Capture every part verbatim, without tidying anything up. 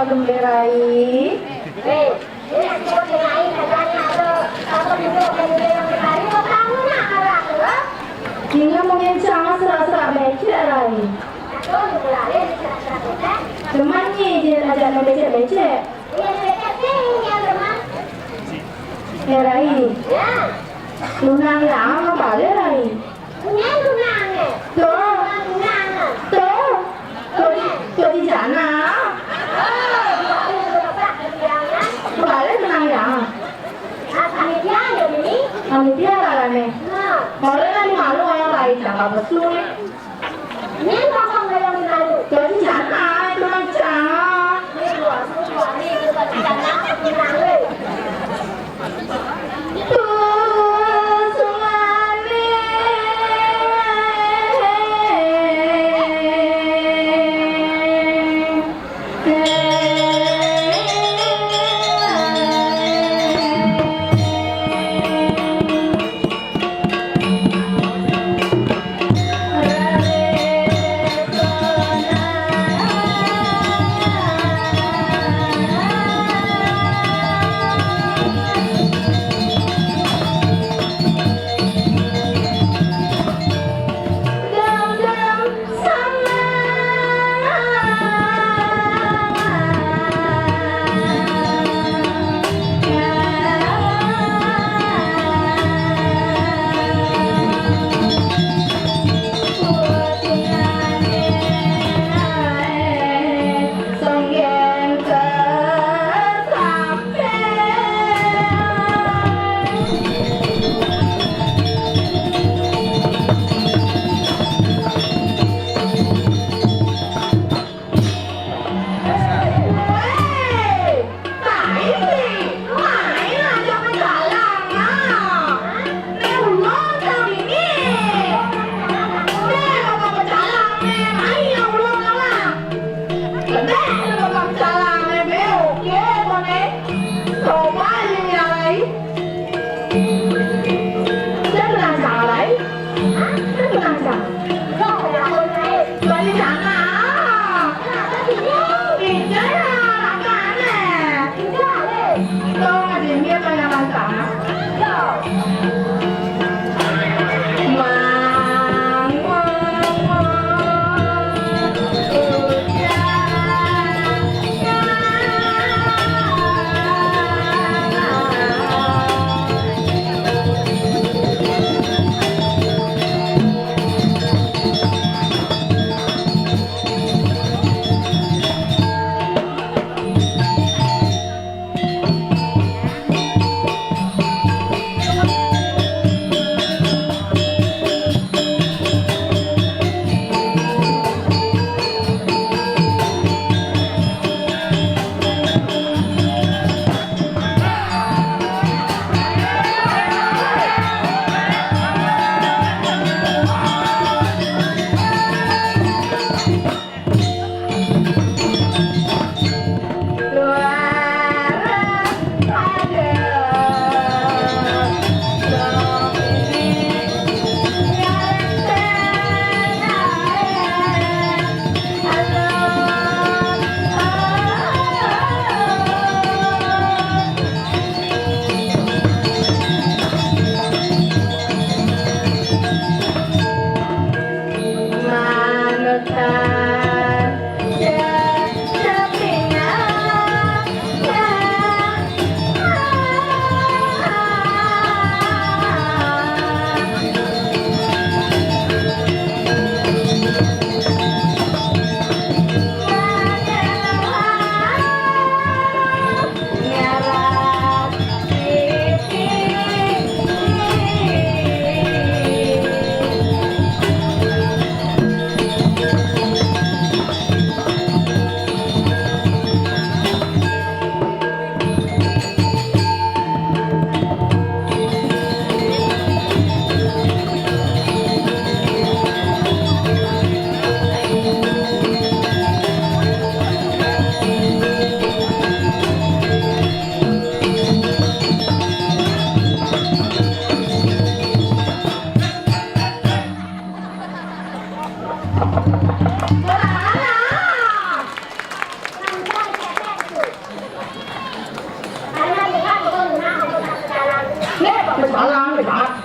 Lembé Rai. Ini mungkin cang serak-serak becek, Rai. Cuman nyi jin ajak nang becek-becek. Eh, Rai. Tunang ya, apa le, Rai? Tuh. Tuh. Tuh di, tuh di sana. Balik menang ya. Panitia lah, Rai. Boleh lah, malu orang lain, jangan betul. Tuh di sana, itu macam.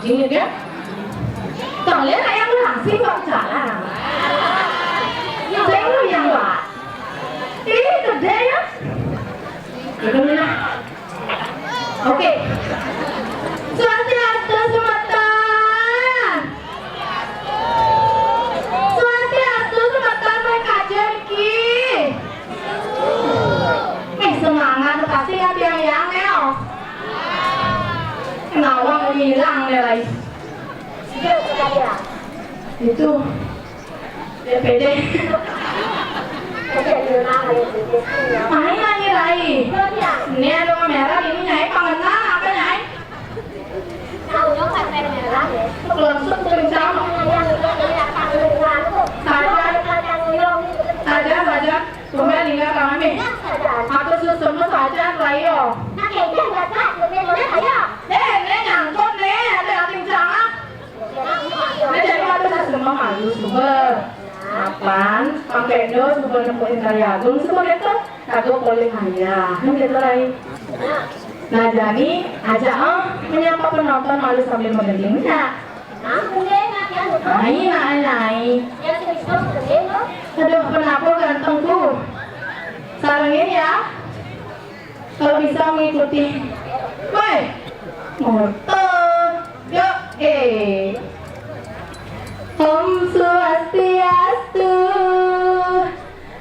Ini kan? Kalian ayam langsing kok jalan. Saya lu yang lah. Ini gede ya. Itu mana? Oke. Swastiastu semeton. Swastiastu semeton, baik aja iki. Nih semangat pasti ya tiang yang neo. Nawang hilang nih, Rai. Itu D P D. Main aja, Rai. Ini ada kamera, ini nyai pangenan apa nyai? Langsung kencang. Saja, saja, saja. Tumben tinggal kami. Atur susun saja, Rai yo. Eh, ini nyangkut nih, ada kencang. Nah, jadi waktu saya semua malu, suber. Apaan? Pakai do, suber nemuin Karya Agung, suber itu. Kagok polling aja. Kan gitu, Rai. Nah, jadi aja, oh, menyapa penonton malu sambil menggelingnya. Nai, nai, nai. Aduh, kenapa gantengku? Sarengin ya. Kalau bisa mengikuti. Woi, motor. Yo, eh. Om Swastiastu.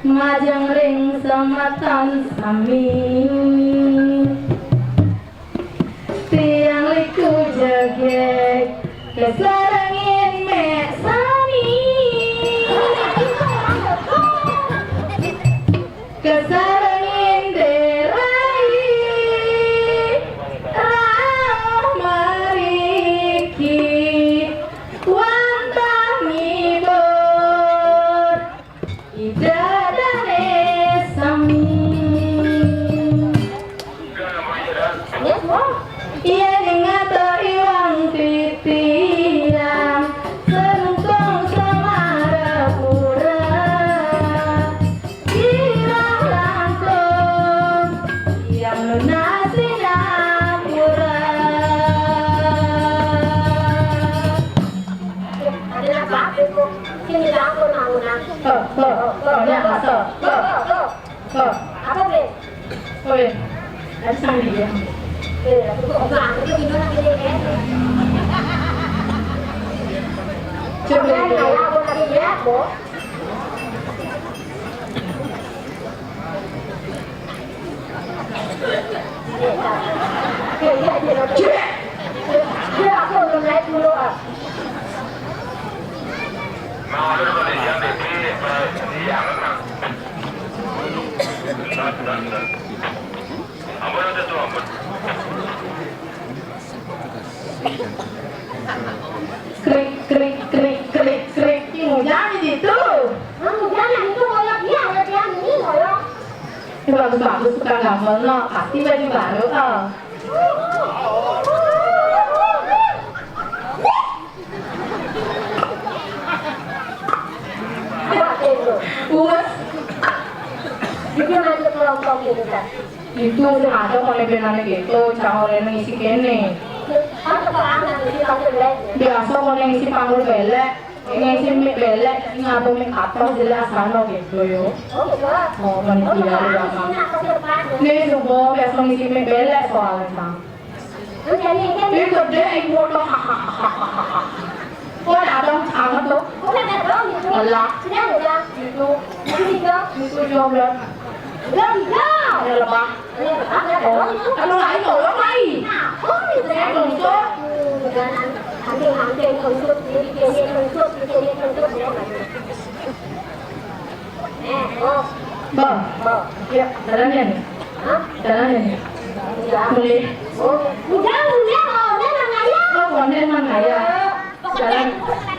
Majeng ring semeton sami. Tiang liku jegeg kesarengin mek sami. Kesarengin derai rauh mariki wantah ngibur idadane sami. Yen ngatur iwang titiang, senungkung semarapura, kirang langkung yang lunasi nampura. Ada apa-apa, Bu? Sini, langkung, langkung. Tuh, tuh, tuh, tuh, tuh, tuh. Tuh. Apa, Bre? Weh, ada sang dia. Eh, aku kok banget tuh tidur lagi deh, ya. Coba. Kan kayak aku tadi lihat, Bu. Iya, iya, iya. Iya, aku belum naik dulu, ah. Krik, krik, krik, krik, krik. Ih, hujan di situ. Nah, hujan yang itu koyak dia, ada tiang ini koyak. Ini bagus-bagus tukang gamel, no. Pasti baju baru, oh. Wes. Itu masuk kelompok itu, kan? Itu sing ada mau lebenane gitu, cang oleh ngisi kene. Kan sekolah nanti di panggung belek, ya? Biasa mau ngisi panggung belek, ngisi mik belek, ngapa mik katos, jadi asal gitu yo. Oh, iya. Oh, panitia. Oh, iya, di belakang. Sini apa ke depan, ya? Nih, subuh biasa ngisi mik belek soalnya, Bang. Ini gede, ini bodoh. Oh, ada abang sangat tuh. Alah. Itu. Itu juga. Itu juga. Udah, udah. Ini lebah. Oh, kalau lain tolong lain. Saya konsol. Hampir-hampir konsol, ini konsol, ini konsol. Bang, ya, jalannya nih. Hah? Jalannya nih. Iya. Boleh. Oh, udah, udah, udah, Mang Ayah. Oh, konden Mang Ayah. Jalan.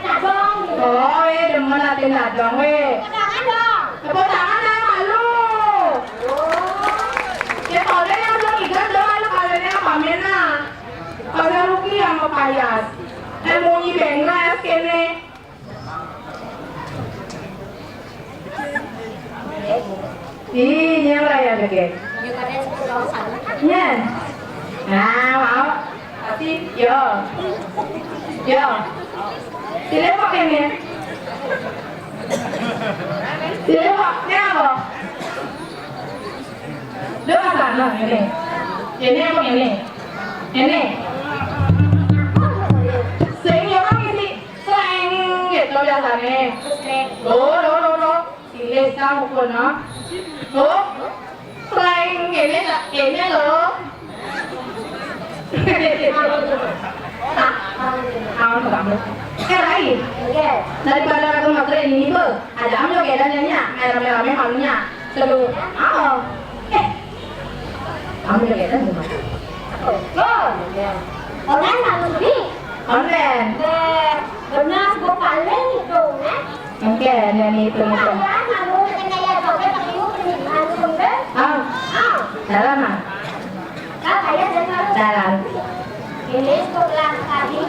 Abang. Oh, eh, demen atin abang, weh. Tepuk tangan dong. Tepuk tangan dong, malu. Oh. Ya, kalau yang belum ikut, dong, malu kalian yang pamer, nah. Kalau rugi yang mau payas. Eh, munyi bengkel, ya, kene. Ih, nyala ya, Dek, ya? Nyala. Nah, mau. Pasti, yo. Ya. Sini kok ini. Sini kok ini apa? Lu apa? Nah, ini. Ini apa ini? Ini. Sing ya orang isi slang gitu biasanya. Lo, lo, lo, lo. Silih ta ukurna. Tuh, selain ini, ini loh. Tahun pertama. Eh, Rai. Daripada aku ngotre ini, Bu. Ada ambil keadaannya, rame-rame malunya. Seru. Oh. Eh, kamu udah lihat kan? Online kamu beli? Online. Eh, benar, gue paling itu, eh. Oke, yang itu, itu. Kamu kena ya, coba pakai lu, beli langsung, deh. Ah. Ah. Dalam, ah? Kau kayak dengar. Dalam. Ini sekolah tadi.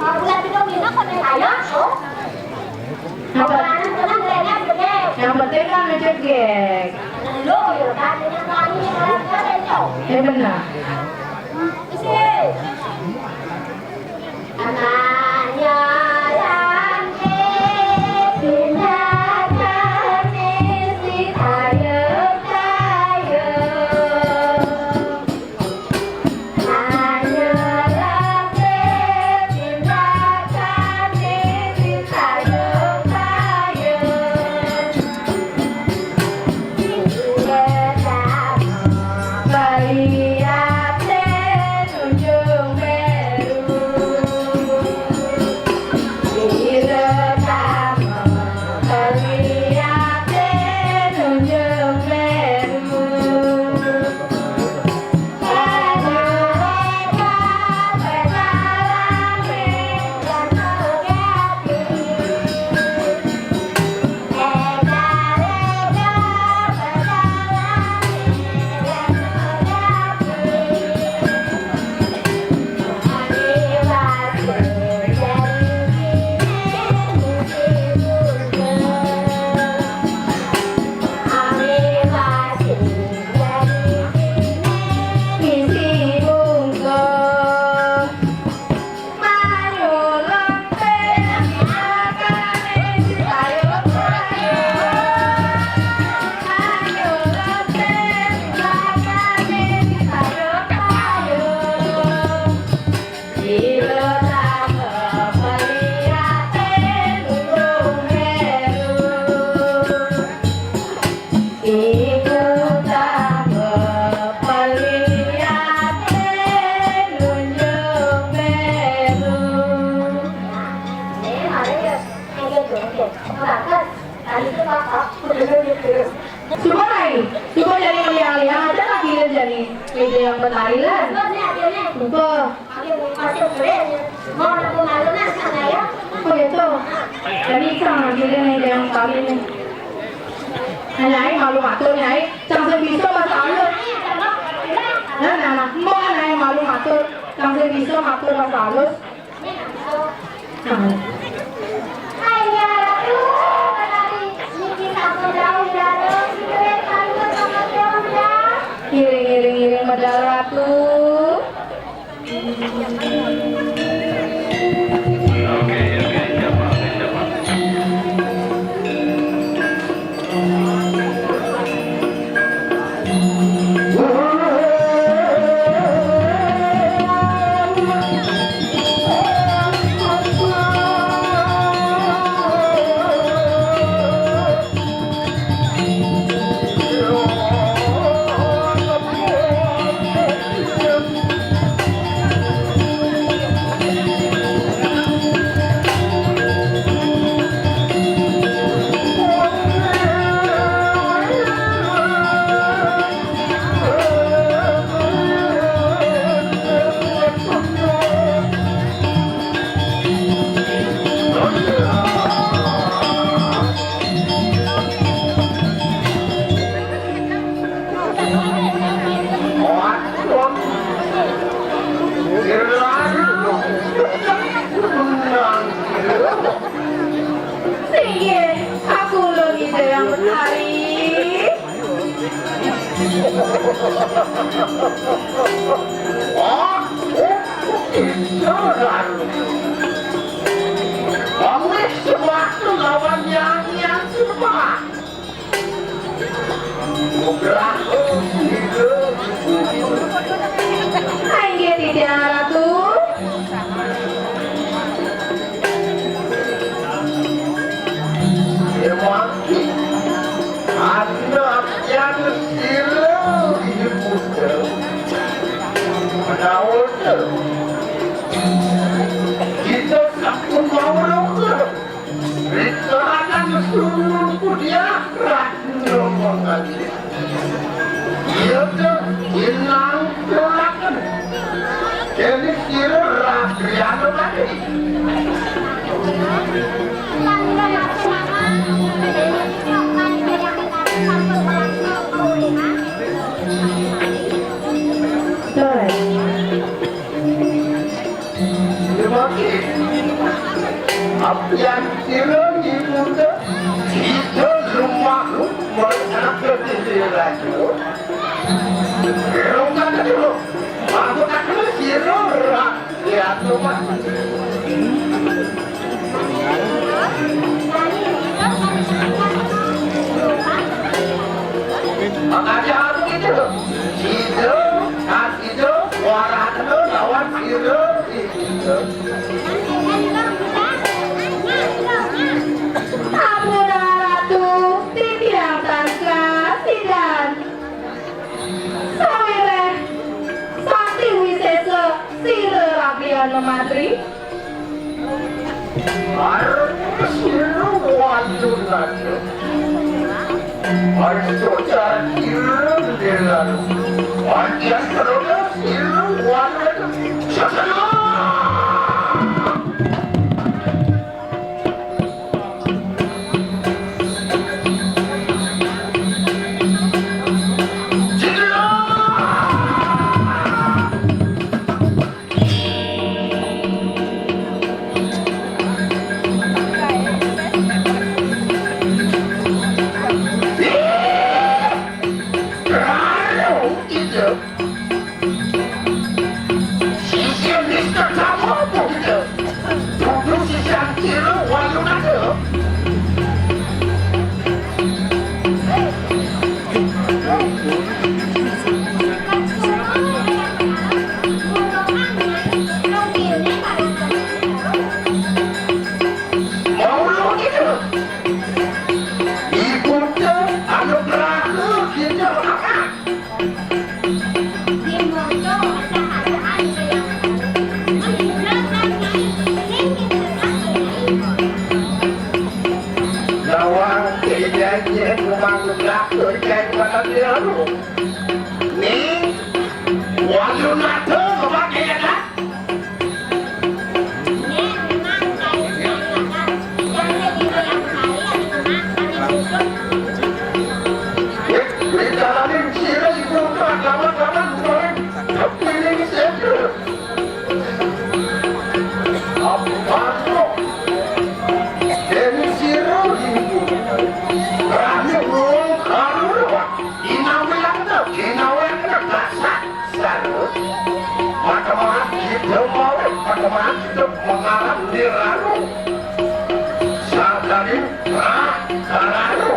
Mau bulan tiga minggu, kau naik ayo, oh. Yang penting kan ngecek. Ya benar. Iku tambah peliate nunjuk meru. Coba lain, coba jadi meliang-liang aja lagi, jadi ide yang bertarilan. Coba. Oh gitu. Jadi cang, jadi nih yang kali nih. Nah, Nyai malu matur, Nyai. Cang sing bisa bahasa halus. Nah, nah, nah. Mbok Nyai malu matur. Cang sing bisa matur bahasa halus. Nah. Ngiring, ngiring, ngiring medal Ratu. Singgih, aku lho Ida Hyang Betari. Kudiah Ratna mangalih. Iya to inang tulaken. Dene sira ragriyana mati. Dumaket. Apian sira ibunda sida lumah-lumah anak kediri raja. Rongkang kedua, aku tak kena sira rak diatu mah. Makanya aku itu, sida, tak sida, warahna lawan sira. Ampura Ratu, titiang tan kasidan. Sawiréh sakti wisésa sira ragriyana matri. Arep sira wajunana. Arep socar sira ndelan. Anjak roda sira wajunana. Sasana! Sisir Mister Tama apa kita? Duduk sisir kira walu nada. Mau lu kita? Ikut ke anu berlaku kita. Lawang kejadian rumah gerak terjadi pada dia. Ni, wajib nak tu, rumah kejadian. Sarwa, maka-maka kita mau, maka-maka kita mengalami ranu. Sadari, ah, ranu.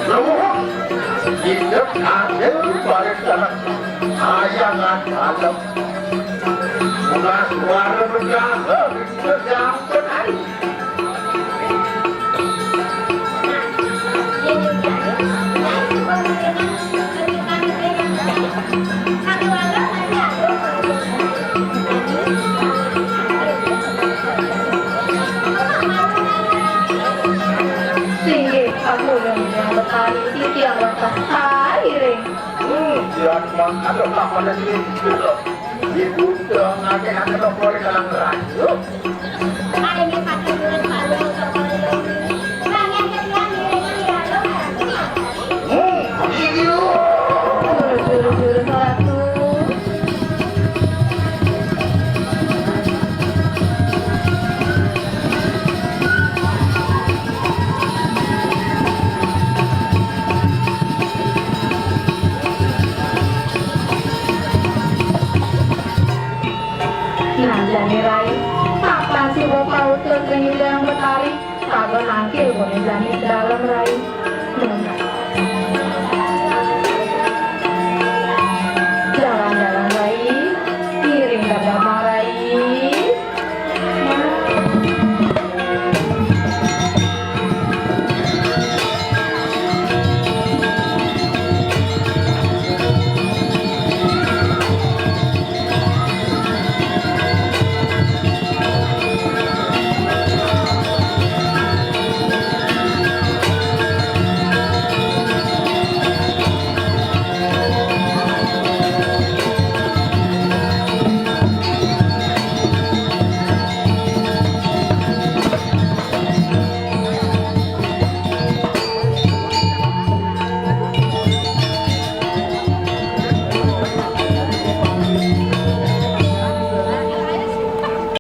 Loh, hidup ada di balik tanah. Kayangan malam. Bunga suara berjalan, berjalan. Singgih, aku yang, yang bertari, titiang rasa sairing. Hmm, siap, Mak. Aduh, Mak, pada sini. Ibu udah ngake ane lo boleh kalang rayu. Nah, jani Rai, kapan sih mau pautut ring Ida Betari? Saben angkil boleh jani dalem, Rai.